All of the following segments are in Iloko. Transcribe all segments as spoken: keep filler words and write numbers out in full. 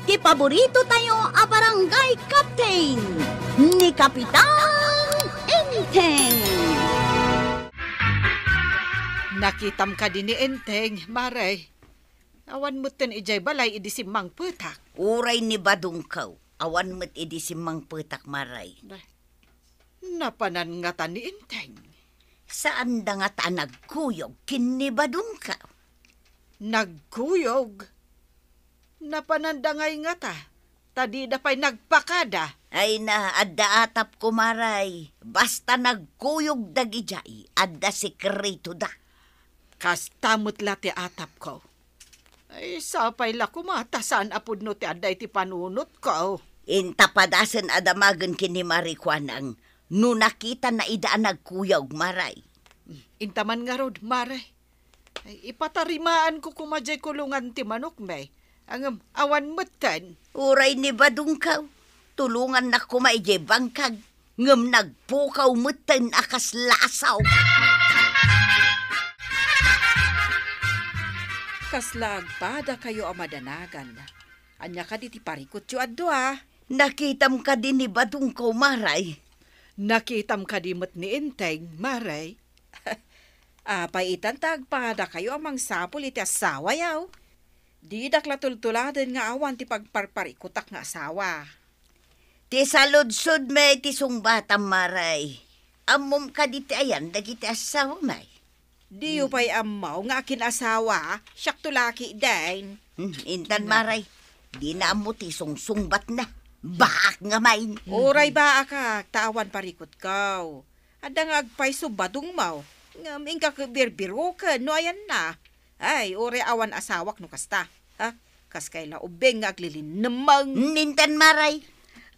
Ti paborito tayo a barangay captain, ni Kapitan Enteng. Nakitam kadi ni Enteng, Mare? Awan metten idiay balay idi simmangpetak. Uray ni Badongko, awan met idi simmangpetak, Mare. Bah, napanan ngata ni Enteng? Saanda ngata a nagkuyog ken ni Badongko. Nagkuyog? Napananda ngay ngata, ta dida pay nagpakada. Ay na, adda atapko, Mare. Basta nagkuyog dagidiay, adda sekretoda. Kasta met la ti atapko. Ay, sapay la koma ta saan a pudno ti adda iti panunotko. Inta padasen a damagen ken ni Mare Kuanang no nakitana ida a nagkuyog, Mare. Inta man ngarud, Mare. Ay, ipatarimaanko koma diay kulongan ti manokmi. Ngem awan metten. Uray ni Badongko, tulongannak koma idiay bangkag, ngem nagpukaw metten a kas lasaw. Kasla agpadakayo a madanagan. Ania kadi ti parikutyo a dua? Nakitam kadi ni Badongko, Mare? Nakitam kadi met ni Enteng, Mare? Apay itan ta agpadakayo a mangsapul iti asawayo? Didak la tultuladen nga awan ti pagparparikutak nga asawa. Ti saludsodmi ti sungbatam, Mare. Ammom kadi ti ayan dagiti asawami? Diyo pay ammo nga akin-asawa, siakto la ketdin. Hmm, intan, Mare. Dina ammo ti sungsungbatna. Baak ngamin. Uray baakak, ta awan parikutko. Adda nga agpayso badongmo. Ngem inka ket birbiroken no ayanna. Ay, uray awan asawak no kasta. Ha? Kas kayla ubing nga aglilinnemmeng. Intan, Mare.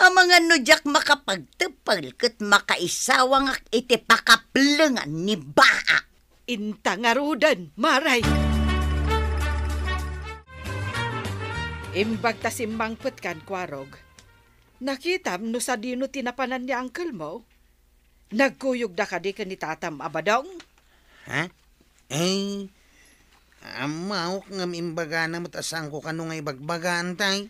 Amangan no diak makapagteppel ket makaisawangak iti pakaplengan ni baak. Inta ngaruden, Mare. Imbag ta simmangpetkan, Kuarog. Nakitam no sadino ti napanan ni uncle-mo? Nagkuyogda kadi ken ni tatam a badong? Ha? Eh, ammok ngem imbagana met a saanko kano nga ibagbaga, Antay.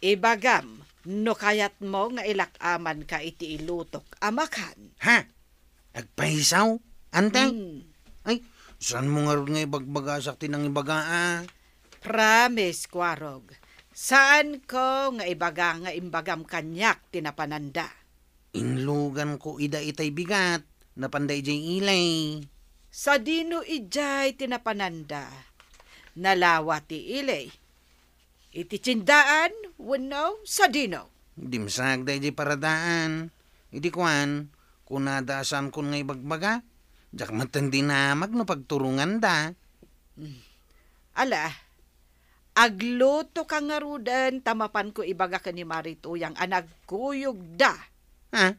Ibagam no kayatmo nga ilak-amanka iti ilutok a makan. Ha? Agpayso, Antay? Hmm. Ay, saanmo ngarud nga ibagbaga siak ti nangibaga, a? Promise, Kuarog. Saanko nga ibaga nga imbagam kaniak ti napananda. Inluganko ida itay bigat, napanda idiay ili. Sadino idiay ti napananda? Nalawa ti ili iti tiendaan wenno sadino? Dimsaagda idiay paradaan. Idi kuan, kunada a saankon nga ibagbaga. Diak metten dinamag no pagturonganda. Hmm. Ala, aglutoka ngaruden ta mapanko ibaga ken ni Mari Tuyang a nagkuyogda. Ha?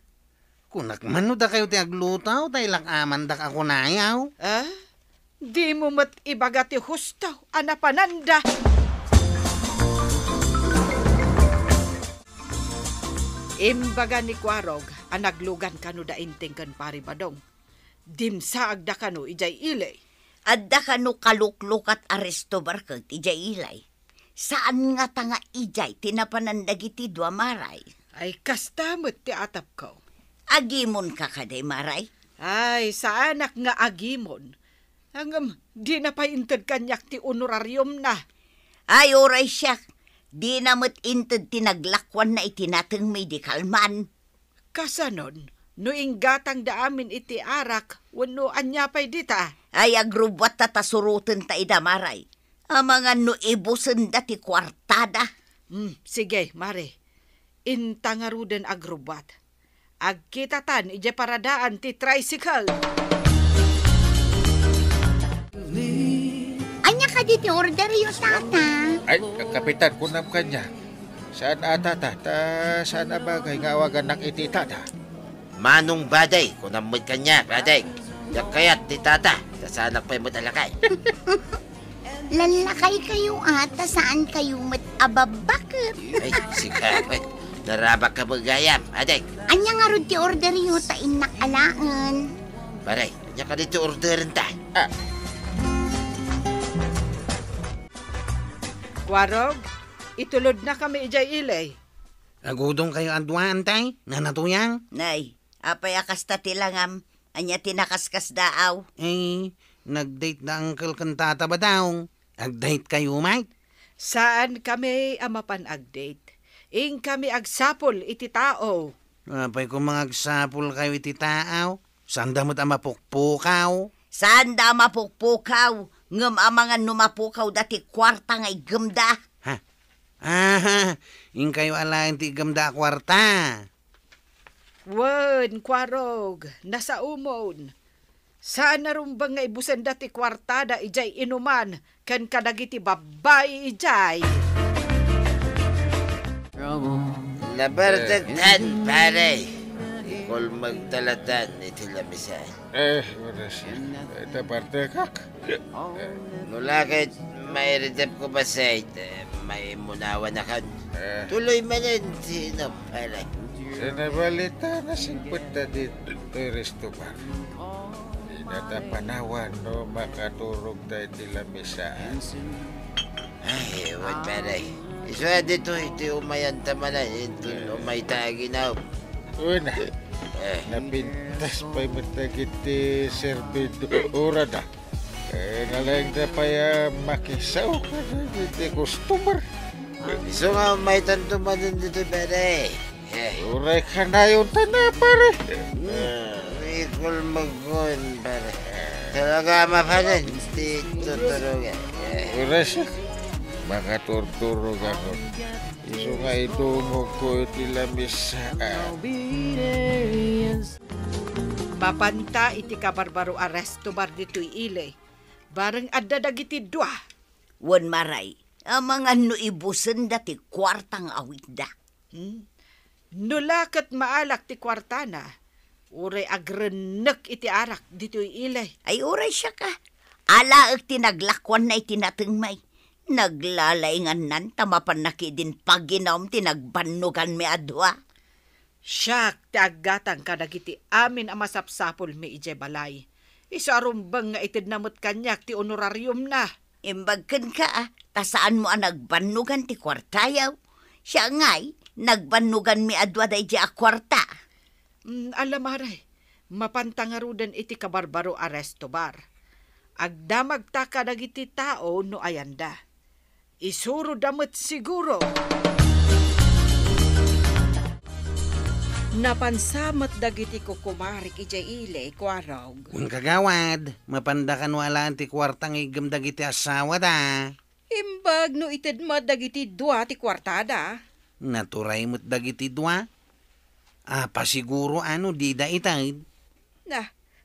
Kunak man no dakayo ti agluto, ta ilak-amandak a kunayo. Ah? Dimo met ibaga ti husto a napananda. Imbaga ni Kuarog a naglugan kano da Enteng ken Pari Badong. Dimsaagda kano idiay ili. Adda kano kaluklukat a resto bar ket idiay ili. Saan ngata nga idiay ti napanan dagiti dua, Mari? Ay, kasta met ti atapko. Agimonka kadi, Mari? Ay, saanak nga agimon. Ngem, dina pay inted kaniak ti honorariumna. Ay, uray siak, dina met inted ti naglakuanna iti nateng medical man. Kasanon, no inggatangda amin iti arak wenno ania pay dita? Ay, agrubbuatta ta surotenta ida, Mari. Amangan no ibusenda ti kuartada. Hmm, sige, Mari. Inta ngaruden agrubbuat. Agkitatan idiay paradaan ti tricycle. Ania kadi ti orderyo, Tata? Ay, Kapitan, kunam kaniak. Saan a tata, ta saan a bagay nga awagannak iti tata. Manong Bading, kunam met kaniak, Bading. Diak kayat ti tata, ta saanak pay met a lakay. Lallakaykayo a, ta saankayo met a babbaket. Ay, sika met. Narabak ka met gayam, Bading. Ania ngarud ti orderyo ta innak alaen? Pare, ania kadi ti orderenta? Ah. Kuarog, Itulodnakami idiay ili. Agudongkayo a dua, Antay? Nana Tuyang? Nay, apay a kasta ti langam? Ania ti nakaskasdaaw? Eh, nag-date da uncle ken tata Badong. Ag-date kayo met? Saankami a mapan ag-date. Inkami agsapul iti tao. Apay koma nga agsapulkayo iti tao? Saanda met a mapukpukaw? Saanda a mapukpukaw, ngem amangan no mapukawda ti kuarta nga iggemda. Ha? Aha, inkayo alaen ti iggemda a kuarta? Wen, Kuarog, nasaomon. Saan a rumbeng nga ibusenda ti kuartada idiay inuman ken kadagiti babbai idiay. Nabartektan, pare. Kulmeg talatan iti lamisaan. Eh, oras. Ita parte kak. No la ket mairidep ko bassit, eh, maimunawan akan. Eh. Tuloy manen ti inom, pare. Sinabalita na singpet ta di toy resto bar. Di na ta panawan no makaturog ta iti lamisaan. Ay, wen, pare. Isu a ditoy ti umayanta manen, inton umayta aginom. Wen, eh. Napintas pay met dagiti servidorada. Eh, nalaingda pay a makisaw kadagiti customer. Isu nga umaytanto manen ditoy, pare. Eh. Uray kanayon ta na, pare. Hmm, ikulmeg ko, pare. Talaga mapanen ti tuturugan. Eh. Uray siya. Makaturturog ako. Isu nga idungog ko iti lamisaan. Mapanta iti kabarbaro a resto bar ditoy ili. Bareng adda dagiti dua. Wen, maray, amangan no ibusenda ti kuarta nga awitda. Hmm. No la ket maalak ti kuartana, uray agrennek iti arak ditoy ili. Ay, uray siak a. Alaek ti naglakuanna iti natengmi. Naglalaingannan ta mapanna ketdin paginom ti nagbannoganmi a dua. Siak ti aggatang kadagiti amin a masapsapulmi idiay balay. Isu a rumbeng nga itedna met kaniak ti honorariumna. Imbag kenka, a, ta saanmo a nagbannogan ti kuartayo. Siak ngay, nagbannoganmi a dua daydiay a kuarta. Mm, ala, maray, mapanta ngaruden iti kabarbaro a resto bar. Agdamagta kadagiti tao no ayanda. Isuroda met siguro. Napansa met dagiti kukumarik idiay ili, Kuarog. Wen, kagawad, mapanda kano alaen ti kuarta nga iggem dagiti asawada. Imbag no ited met dagiti dua ti kuartada. Naturay met dagiti dua. Apa siguro a no dida ited? Na,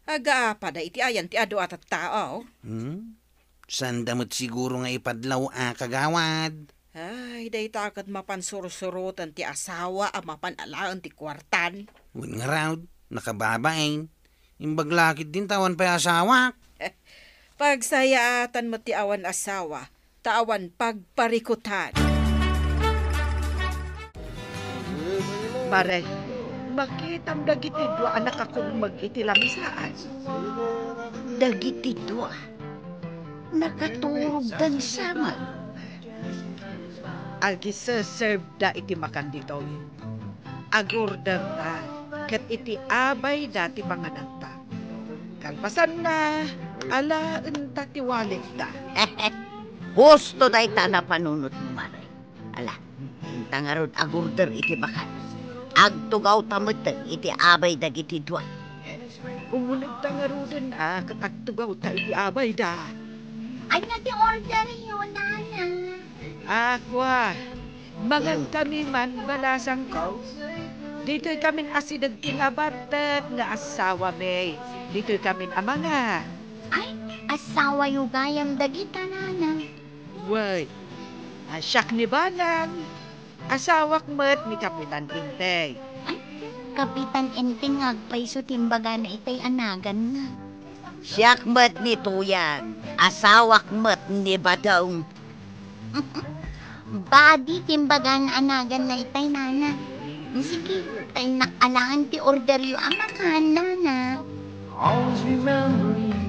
agaapada iti ayan ti adu a tattao. Hmm? Saanda met siguro nga ipadlaw a kagawad. Ay, dayta ket mapan sursuroten ti asawa a mapan alaen ti kuartan. Wen ngarud, nakababain. Imbag la ketdin ta awan pay asawak. Pagsayaatan met ti awan asawa, ta awan pagparikutan. Mare, makitam dagiti dua a nakakulmeg iti lamisaan. Dagiti dua, nakaturogdan samak. Agiseserveda iti makan ditoy. Agorderda ket iti abayda ti pangananta. Kalpasanna, alaenta ti walletda. Husto dayta a napanunotmo, mare. Ala, inta ngarud agorder iti makan. Agtugawta met iti abay dagiti dua. Umunegta ngaruden a ket agtugawta iti abayda. Ania ti orderyo, nana? Akua, mangankami man, balasangko. Ditoykamin asideg ti nabattek nga asawami. Ditoykamin a mangan. Ay, asawayo gayam dagita, nana. Wen, a, siak ni Banang. Asawak met ni Kapitan Enteng. Ay, Kapitan Enteng nga agpayso ti imbagana itay a naganna. Siak met ni Tuyang. Asawak met ni Badong. Badi ti imbagana a naganna itay, nana. Sige, ta innak alaen ti orderyo a makan, nana. Always remember you.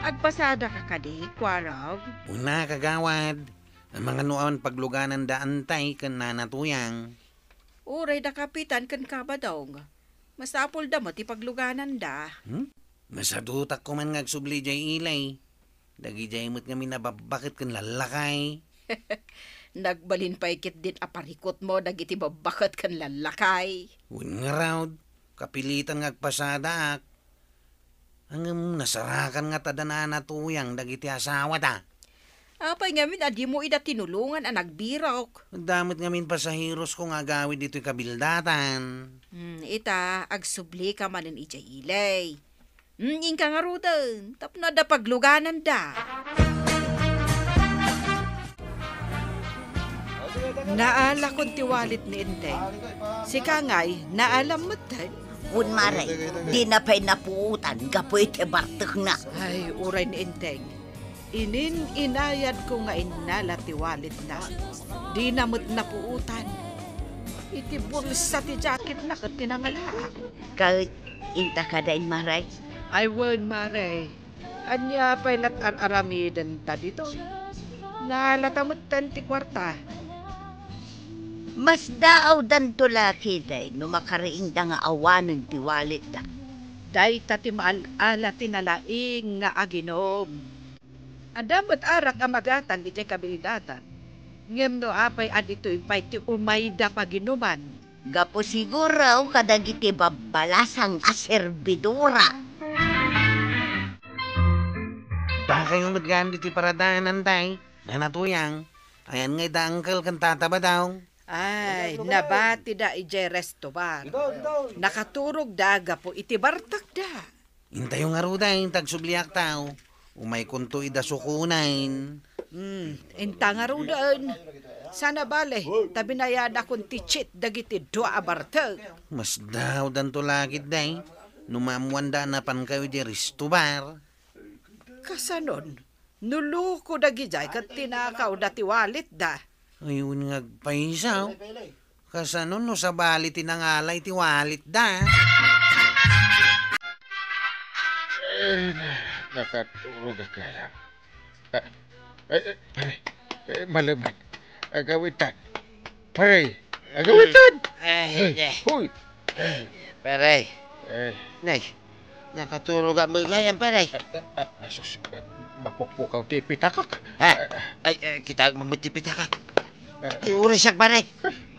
Agpasadaka kadi, Kuarog? Una, kagawad. Amangan no awan paglugananda antay ken Nana Tuyang. Uray da Kapitan ken Kabadong. Masapulda met ti paglugananda. Hmm? Masadutak koman nga agsubli jay ilay. Dagidiay met ngamin a babbaket ken lallakay. Nagbalin pay ketdin a parikutmo dagiti babbaket ken lallakay. Wen ngarud, kapilitan nga agpasadaak. Ngem nasarakan nga ta da Nana Tuyang dagiti asawada. Apay ngamin a dimo ida tinulongan a nagbirok? Adda met ngamin pasaherosko nga agawid ditoy kabildatan. Hmm, ita, agsubli ka manen idiay ilay. Hmm, inka ngaruden, tapno adda paglugananda. Naalakon ti wallet ni Enteng. Sika ngay, naalam metten. Wen, mare, dina pay napuotan gapu iti bartekna. Ay, uray ni Enteng. Inin-inayadko nga innala ti walletna. Dina met napuotan. Iti bulsa ti jacketna ket tinangala. Ket inta kadi, mare? Ay, wen, mare. Ania pay lat ar-aramidenta ditoy? Naalata metten ti kuarta. Masdaawdanto la ketdi no makariingda nga awanen ti walletda. Dayta ti maal-ala ti nalaing nga aginom. Adda met arak a magatan idiay kabildatan. Ngem no apay a ditoy pay ti umayda paginuman? Gapu siguro kadagiti babbalasang a serbidora. Dakayo met gayam ditoy paradanan, tay. Nana Tuyang, ayan nga ida, Uncle, ken Tata Badong? Ay, nabatida idiay resto bar. Nakaturogda gapu iti bartekda. Intayo ngaruden, ta agsubliakto. Umaykonto ida sukonen. Hmm, inta ngaruden. Saan a bale, ta binayadakon ti cheat dagiti dua a bartek. Masdaawdanto la ketdi. No maammoanda a napankayo idiay resto bar. Kasanon? No loko dagidiay ket tinakawda ti walletda. Ay, wen nga agpayso. Kasano no sabali ti nangalay ti walletda? Eh, na-, nakaturog a kaya. Ah, eh, eh, pare, eh, maleman. Agawitan. Pare, agawitan. Ay, eh, eh. Hoy. Pare. Eh. Nay, nakaturog a megayan, pare. Ah, ah, ah, sus, ah, mapukpukaw ti pitakak. Ha? Ah, ah. Ay, eh, kita mo ti pitakak. Ah. Ay, uray siak, pare.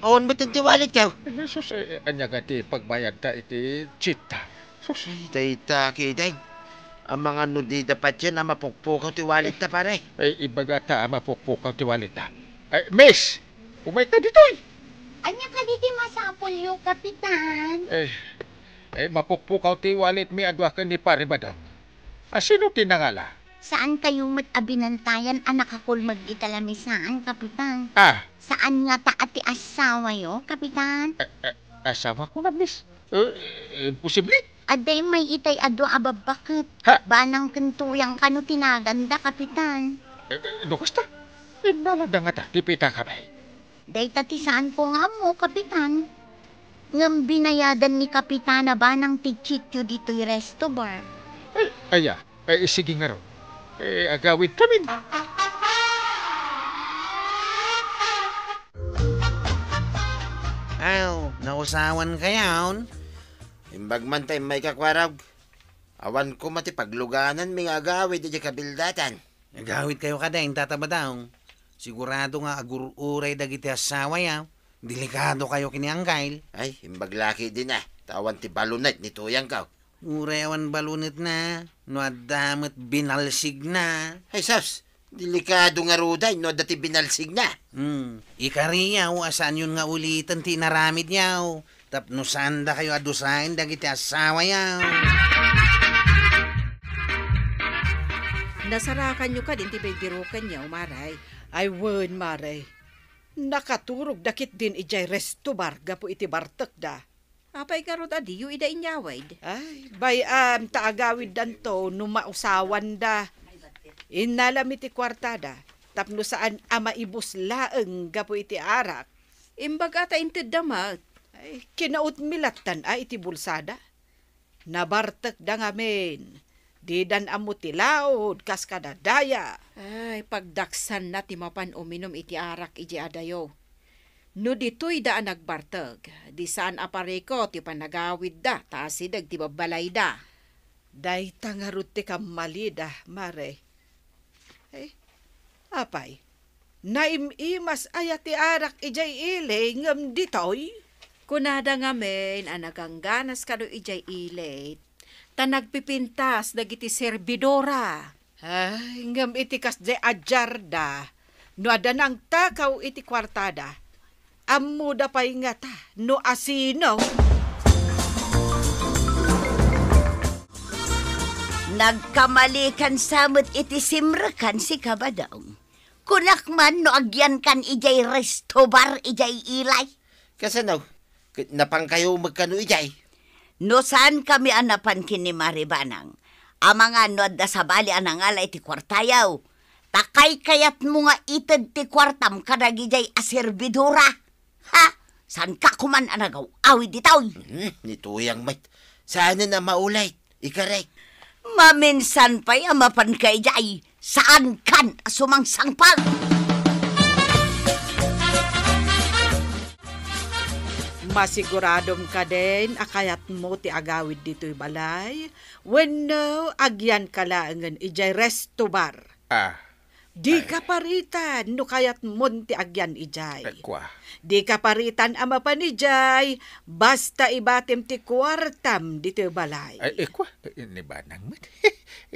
Awan mo ti wallet ka. Eh, sus, eh, ania nga ti pagbayadta iti cheat ta? Sus. Ay, dayta, kiday. Amangan no dida patien a mapukpukaw ti wallet ta, pare. Ay, ibagata a mapukpukaw ti wallet ta. Ay, miss! Umayka ditoy! Ania kadi ti masapulyo, Kapitan? Eh, eh, mapukpukaw ti wallet mi a dua ken ni Pare Badong. A, sino ti nangala? Saan kayo met a binantayan a nakakulmeg ita lamisaan, Kapitan? Ah. Saan ngata a ti asawayo, Kapitan? Eh, eh, asawa ko na, miss. Eh, imposible. Adda immay itay a dua a babbaket. Ha? Banang ken Tuyang kano ti naganda, Kapitan. Eh, eh, no kasta? Innalada ngata ti pitakami. Dayta ti saanko nga ammo, Kapitan. Ngem binayadan ni Kapitana Banang ti cheatyo ditoy resto bar. Ay, aya. Ay, sige ngarud. Eh, agawidkamin. Aw, nausawan kayon. Imbag man ta immayka, Kuarog. Awan koma ti paglugananmi nga agawid idiay kabildatan. Agawidkayo kadi, Tata Badong. Sigurado nga agur-uray dagiti asawayo. Delikadokayo ken ni Anggail. Ay, imbag la ketdin a, ta awan ti balunet ni Tuyangko. Uray awan balunetna, no adda met binalsigna. Ay, sus! Delikado ngaruden no adda ti binalsigna. Hmm, ikariyo a saanyon nga uliten ti inaramidyo. Tapno saandakayo a dusaen dagiti asawayo. Nasarakanyo kadi ti birbirokanyo, Mare? Ay, wen, Mare. Nakaturogda ketdin idiay resto bar gapu iti bartekda. Apay ngarud a diyo ida inyawid? Ay, bay-am ta agawiddanto no mausawanda. Innalami ti kuartada tapno saan a maibus laeng gapu iti arak. Imbagata intedda met. Ay, kinautmi lattan a iti bulsada. Nabartekda ngamin. Didan ammo ti laud kas kadadaya. Ay, pagdaksanna ti mapan uminum iti arak idiay adayo. No ditoyda a nagbartek, di saan a parikut ti panagawidda ta asideg ti babbalayda. Dayta ngarud ti kammalida, Mare. Eh, apay, naim-imas aya ti arak idiay ili ngem ditoy? Kunada ngamin a nagangganas kano idiay ili, ta nagpipintas dagiti serbidora. Ay, ngem iti kasdiay a diarda, no adda nangtakaw iti kuartada, ammoda pay ngata no asino. Nagkamalikan sa met iti simrekan, sika, Badong. Kunak man no agyankan idiay resto bar idiay ili. Kasano? Ket napankayo met kano idiay? No saankami a napan ken ni Mare Banang, amangan no adda sabali a nangala iti kuartayo, ta kaykayatmo nga ited ti kuartam kadagidiay a serbidora. Ha? Saanka koman a nagaw-awid ditoy? Hmm, nituyang met. Saanen a maulit. Ikarek. Maminsan pay a mapanka idiay, saankan a sumangsangpal. Masiguradom kadin a kayatmo ti agawid ditoy balay, wenno agyanka laengen idiay resto bar? Ah, Dika paritan no kayatmon ti agyan idiay. Eh, kua. Dika paritan a mapan idiay, basta ibatim ti kuartam ditoy balay. Ay, eh, kua. Eh, ni Banang met.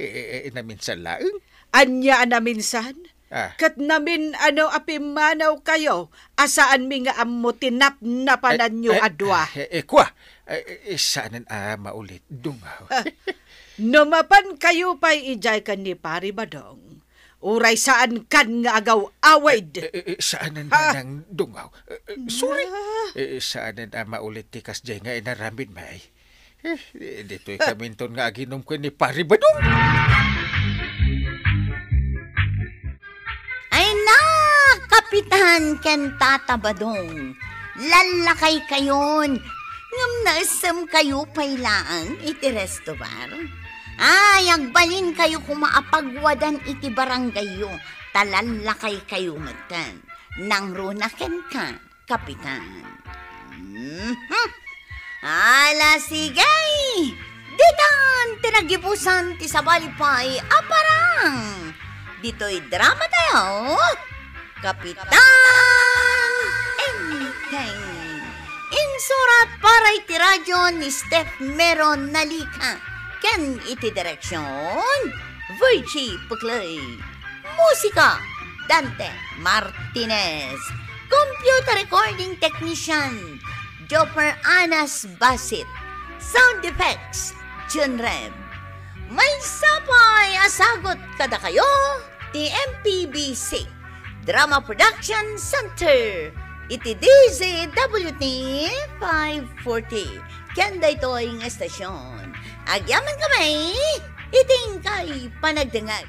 Eh, eh, eh, naminsan laeng. Ania a naminsan? Ah. Ket namin-ano a pimmanawkayo a saanmi nga ammo ti napnapananyo Eh, eh, a dua. Eh, eh, kua. Eh, eh, eh, saanen a maulit, dungaw. Ah. No mapankayo pay idiay ken ni Pari Badong, uray saankan nga agaw-awid. Eh, eh, eh, saanen a nang dungaw. Eh, eh, sorry. Ah. Eh, eh, saanen a maulit ti kasdiay nga inaramidmi. Eh, eh, ditoy kaminton nga aginom ken ni Pari Badong. Ay na, Kapitan ken Tata Badong. Lallakaykayon, ngem naesemkayo pay laeng iti resto bar. Ay, agbalinkayo koma a pagwadan iti barangayyo, ta lallakaykayo metten. Nangruna kenka, Kapitan. Mhm. Ala, sige! Ditan ti nagibusan ti sabali pay a parang. Ditoy drama tayo, Kapitan Enteng. Insurat para iti radyo ni Steph Meron Nalica ken iti direksyon, Virgie Puclay. Musika, Dante Martinez. Computer recording technician, Jopper Anas Basit. Sound effects, Jun Rem. Maysa pay a sagut kadakayo ti M P B C Drama Production Center iti D Z W T five forty. Ken daytoy nga estasyon, agyamankami iti inkay panagdengngeg.